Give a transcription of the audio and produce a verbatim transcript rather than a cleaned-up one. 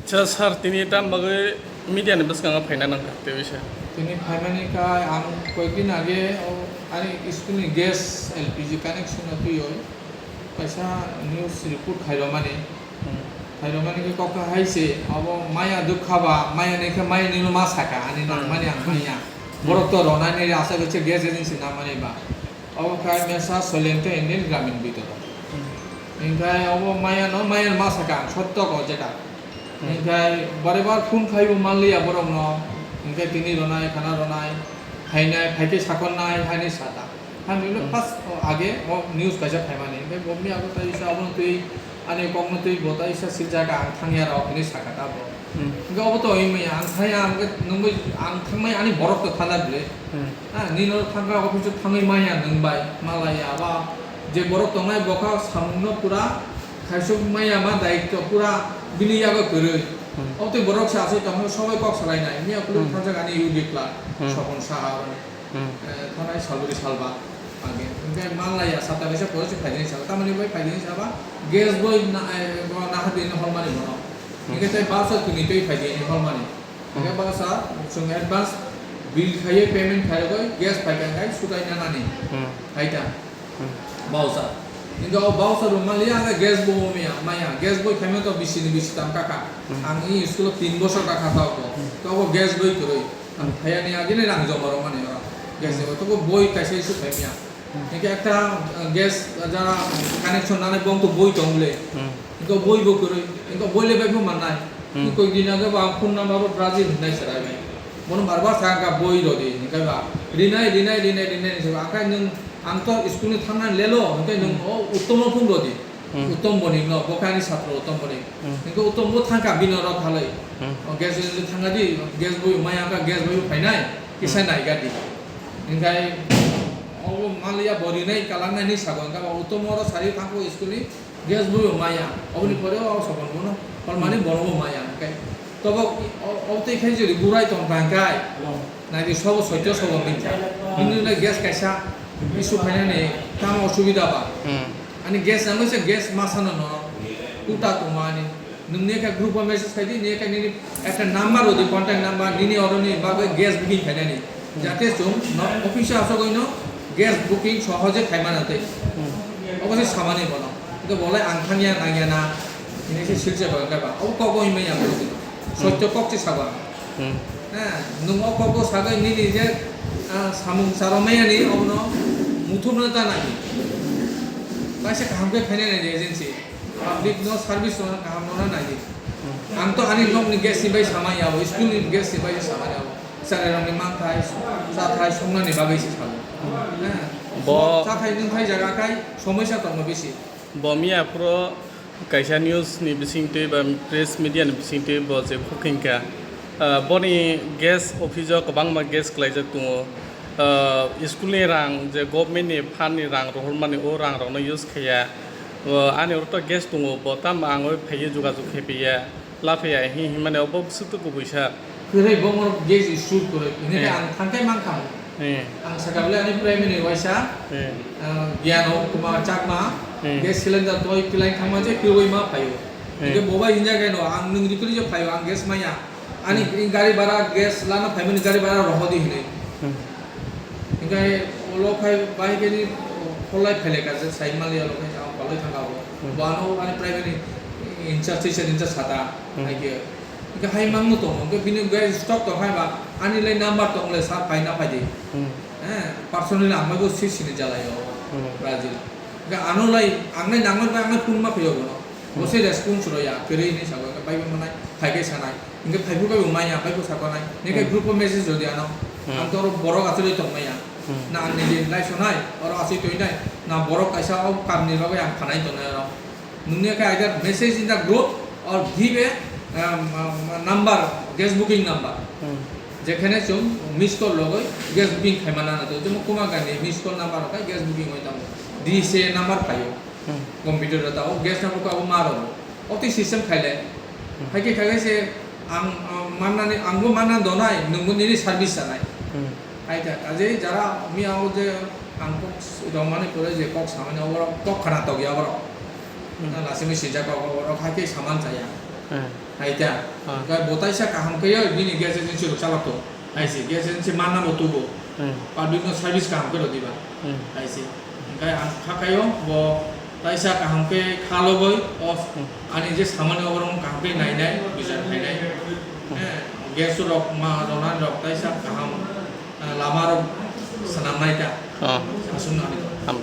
Acha sir, tini tam bagwi media ni bwskango phaina nangkha tei bisa? Tini phaimani kha ang koyekdin age o ani school ni gas L P G connection no twiwi kaisa news report khairokmani. Hmm. Khairokmani khe kok kha hai se abo maya dukha ba maya ni khe maya ni no ma saka ani Hmm. nangmani ang maya. Hmm. Borok to ronani asa khe gas agency nangmani ba. Obo kha mesa Soilengta Indian Gramin Bidor. Hmm. Hinkhe obo maya no maya ma saka ang sotto ko jeta. Hmm. Hinkhe bare bar phone khai bo manliya borok no. Hinkhe tini ronai khana ronai phainai phaikhe sakonnai haini sata. Hani ulo Hmm. first o age o news kaisa phaimani. Hinkhe bo miya bo tai sa obo twi ani kok no twi bo tai sa sir jaga ang thangya rok hinwi saka ta bo. Hmm. Hinkhe obo to oi maya ang thangya ang nungwi ang thangmai ani borok to thana bile. Hmm. Ha, nini oro thangkha office o thangwi maya nwng bai, malaya ba je borok tongnai bo kha samungno pura khaisuk maya ma daityo pura bini yago kwrwi. Hmm. Obotwi borok se aswk tongkha sobai kok salainai, miya kulu Hmm. thangjak ani U D Club, Hmm. Sopon Saha, Hmm. eh, thanai salbri salba. Age, hinkhe malaya sata kaisa porose phaidi saba, tamoni bai phaidi saba, gas boi na, eh, bo nahardi ni hormani bono. Hmm. Hinkhe tei basa tini tei phaidi ni hormani. Hinkhe Hmm. basa chwng advance bill khaiwi payment khairogwi gas phaikha khai sutai nanani. Hmm. Haita. Hmm. Bausa. Hinkhe o bausa rwmaliya hinkhe gas bo maya, maya. Gas boi khaima to bisi ni bisi tam kaka. Hmm. Ang i school o tin bosor kaka tao ko. Hmm. To bo gas boi kwrwi. Ang Hmm. phaya ni agini rang joma rwmani oro. Gas Hmm. ni bo to bo boi kaisa issue khaimya. Hmm. Hinkhe ekta, uh, gas, uh, jara connection nanai bong to boi tong le. Hmm. Hinkhe boi bo kwrwi, hinkhe boi le bai phu mannai. Hmm. Hinkhe koi din age ba phone number bo Brazil hinai chwrai bai. Bono bar bar sa ka boi rodi, hinkhe ba rinai, rinai, rinai, rinai, hinwi ba, akhai nwng ang to school ni thangnai lelo, hinkhe nwng Hmm. o Uttom no phone rodi. Hmm. Uttom Bonik no, bo khe ani satro Uttom Bonik. Hmm. Hinkhe Uttom bo thangkha bini oro phalwi. Hmm. O gas agency thangkha di, gas boi maya ka, gas boi phainai, kisa Hmm. naiga di. Hinkhe obo maliya bo rinai kalangnai hinwi sago, hinkhe ba Uttom oro sari thangkha school ni, Gas bui bo maya, oboni Hmm. pore o Sopon bono, hor mani Hmm. bono bo maya, hwnkhe tobo o, o tei khai jodi gurai tong tang khai, Hmm. naidi sobo soito sobo minta. Hmm. Nini le gas kaisa issue khainani tamo osubida ba. Hmm. Ani gas nangwi se gas masano no kuta tongma ani. Nungni ekha group o message khai di, ni ekha nini ekta number rodi, contact number, nini oroni bagwi gas booking khainani. Hmm. Jate chwng no office o asogwi no gas booking sohoje khaimana tei. Hmm. Obo se samani bono. Hwnkhe bolai ang thangya nangya na hinwi se silcha bagwi kha ba. Obo kok bo himya ang. Hmm. Soityo kok se sabo ang. Hmm. Ha, nwng o kok bo sagwi nini je, ah, samung charwmaya ni obono muthubna ta nai. Kaisa kaham khe khainai nai agency. Public no service no kaham no nai di. Hmm. Ang to ani nok ni gas ni bai sama ya bo, school ni gas ni bai sama ya bo. Chwrai rok ni manthai, chathai, songnani bagwi se sabo. Hmm. Ha. Bo chathai nwngthai jaga khai somoisa tongo bisi. Bo miya phuru kaisa news ni bisingtwi ba press media ni bisingtwi bo je khokingkha, ah, boni gas office o kwbangma gas kwlaijak tongo. Ah, school ni rang je government ni fund ni rang rohormani o rang rok no use khaiya. O, ani oro to gas tongo, bo tamo ang oi phaiwi jogajog khe piya, laphiya hi himani obo bwswk to kubui sa. Kwrwi bo moro gas issue kwrwi, hwnwi khe Eh. ang thangkhai mankha. Eh. Ang sakha bwle ani primary waisa, Eh. ah, Gyan Kumar Chakma, Eh. gas cylinder toi pilai thangma je kwrwi ma phaio. Eh. Hwnkhe bo bai hinjak eno ang nwng rikli je phaio, ang gas maya. Ani Hmm. gari bhara gas lana phaimani gari bhara rohodi hinwi. Hmm. Hinkhe ulo khai bai khe ni pholai phailai ka je sai mali ulo khai ang pholai thang abo. Hmm. Bo ano ani primary in charge, teacher in charge sata Hmm. hai khe. Hinkhe hai mangno tongo, hinkhe bini gas stock tong hai ba ani lai number tong le sa phai na phai di. Hmm. Eh, personally ang bai bo sisini jalai o Hmm. Brazil. Hinkhe ano lai ang lai nangmani bai ang lai phone ma phai o bono. Bo se response rw ya, kwrwi hinwi sabo, hinkhe baibo manai, phai khe sanai. Hinkhe phaiphuru bai bo manya, baibo sakonai. Hinkhe Hmm. group o message rw di ano. Hmm. Ang to oro borok achugwi tong maya. Hmm. Na ang niji lai sonai, oro achugwi tong nai. Na borok kaisa o kamni bagwi ang phanai tongnai oro. Nungni khe either message in the group or give a, um, um, number, gas booking number. Hmm. Jekhane chwng miss call logoi gas booking khaimana na to. Jemon Kuma Gandhi miss call number rok khai gas booking oi tamo. D C A number phaio. Hmm. Computer o tao gas number ko abo ma rwo. Oti system khaile. Hmm. Haikhe khaikhe se ang, ang mannani, angbo manna donai, nwngbo nini service sanai. Hmm. Hai ta, kaje jara mi ang je ang kok romani pore je kok samani oborok kok khana tokya oborok. Hmm. Na lasimi sijak kok oborok haikhe saman chaya. Hmm. Haita. Ah. Hingke bo taisa kaham khe bini gas agency rok chalok to. Haise gas agency manna bo tubo. Hmm. Public no service kaham khe rodi ba. Hmm. Haise. Hingke ang khakayo bo taisa kaham khe khalogoi o Hmm. ani je samani oborong kaham khe nainai, bichar khainai. Hmm. Eh, gas rok ma rona rok taisa kaham, eh, lama rok sanamnai ta. Ah. Aswk nani. Ham.